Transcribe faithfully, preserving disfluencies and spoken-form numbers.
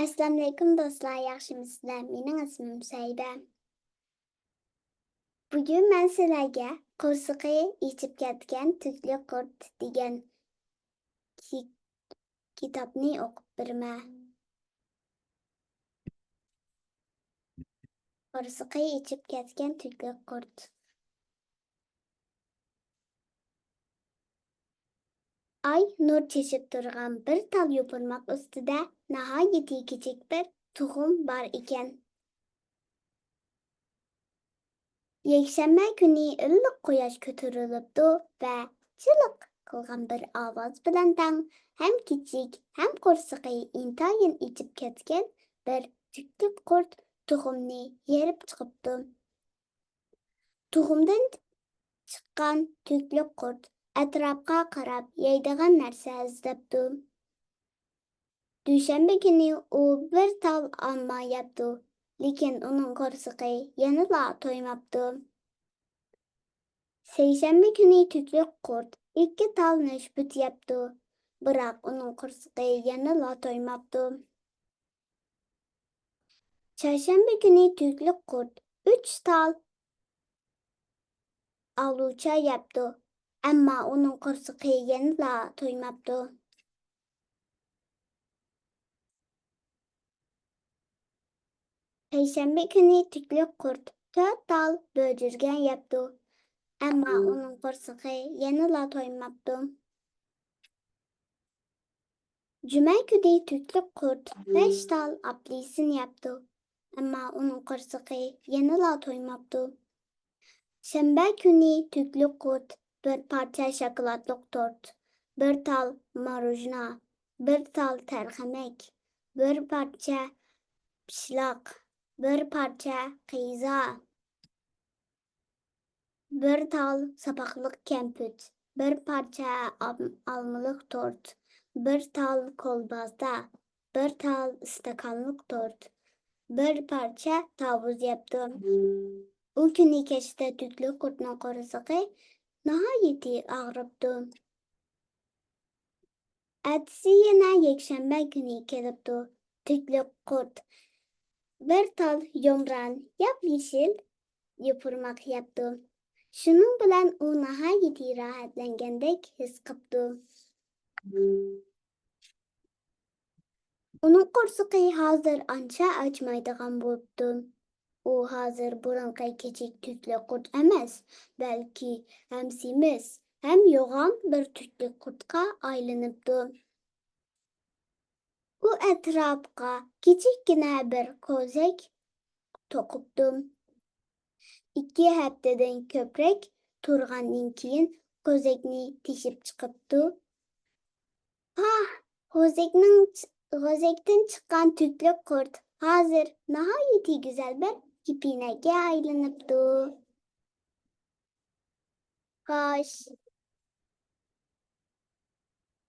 ئەسسالامۇئەلەيكۇم دوستلار، ياخشىمۇسىلەر؟ مېنىڭ ئىسمىم سەيبە. بۈگۈن مەن سىلەرگە قورسىقى ئېچىپ كەتكەن تۈكلۈك قۇرت دېگەن كى-، كىتابنى ئوقۇپ بېرىمەن. قورسىقى ئېچىپ كەتكەن تۈكلۈك قۇرت. ئاي نۇر چېچىپ تۇرغان بىر تال يوپۇرماق ئۈستىدە ناھايىتى كىچىك بىر تۇخۇم بار ئىكەن. يەكشەنبە كۈنى ئىللىق قۇياش كۆتۈرۈلۈپتۇ ۋە چىلىق قىلغان بىر ئاۋاز بىلەن تەڭ ھەم كىچىك، ھەم قورسىقى ئىنتايىن ئېچىپ كەتكەن بىر تۈكلۈك قۇرت تۇخۇمنى يېرىپ چىقىپتۇ. تۇخۇمدىن چىققان تۈكلۈك قۇرت ئەتراپقا قاراپ يەيدىغان نەرسە ئىزدەپتۇ. دۈشەنبە كۈنى ئۇ بىر تال ئالما يەپتۇ، لېكىن ئۇنىڭ قورسىقى يەنىلا تويماپتۇ. سەيشەنبە كۈنى تۈكلۈك قۇرت ئىككى تال نەشپۈت يەپتۇ، بىراق ئۇنىڭ قورسىقى يەنىلا تويماپتۇ. چارشەنبە كۈنى تۈكلۈك قۇرت ئۈچ تال ئالۇچا يەپتۇ، ئەمما ئۇنىڭ قورسىقى يەنىلا تويماپتۇ. پەيشەنبە كۈنى تۈكلۈك قۇرت تۆت تال بۆجۈرگەن يەپتۇ، ئەمما ئۇنىڭ قورسىقى يەنىلا تويماپتۇ. جۈمە كۈنى تۈكلۈك قۇرت بەش تال ئاپېلسىن يەپتۇ، ئەمما ئۇنىڭ قورسىقى يەنىلا تويماپتۇ. شەنبە كۈنى تۈكلۈك قۇرت بىر پارچە شاكىلاتلىق تورت، بىر تال ماروژنا، بىر تال تەرخەمەك، بىر پارچە پىشلاق، بىر پارچە قىزا، بىر تال ساپاقلىق كەمپۈت، بىر پارچە ئام-، ئالمىلىق تورت، بىر تال كولباسا، بىر تال ئىستاكانلىق تورت، بىر پارچە تاۋۇز يەپتۇ. ئۇ كۈنى كەچتە تۈكلۈك قۇرتنىڭ قورسىقى ناھايىتى ئاغرىپتۇ. ئەتىسى يەنە يەكشەنبە كۈنى كېلىپتۇ. تۈكلۈك قۇرت بىر تال يۇمران ياپيېشىل يوپۇرماق يەپتۇ. شۇنىڭ بىلەن ئۇ ناھايىتى راھەتلەنگەندەك ھېس قىپتۇ. ئۇنىڭ قورسىقى ھازىر ئانچە ئاچمايدىغان بوپتۇ. ئۇ ھازىر بۇرۇنقى كىچىك تۈكلۈك قۇرت ئەمەس، بەلكى ھەم سېمىز، ھەم يوغان بىر تۈكلۈك قۇرتقا ئايلىنىپتۇ. ئۇ ئەتراپقا كىچىككىنە بىر كوزەك توقۇپتۇ. ئىككى ھەپتىدىن كۆپرەك تۇرغاندىن كېيىن كوزەكنى تېشىپ چىقىپتۇ. پاھ، غوزەكنىڭ چ-، غوزەكتىن چىققان تۈكلۈك قۇرت ھازىر ناھايىتى گۈزەل بىر كېپىنەگە ئايلىنىپتۇ. خوش،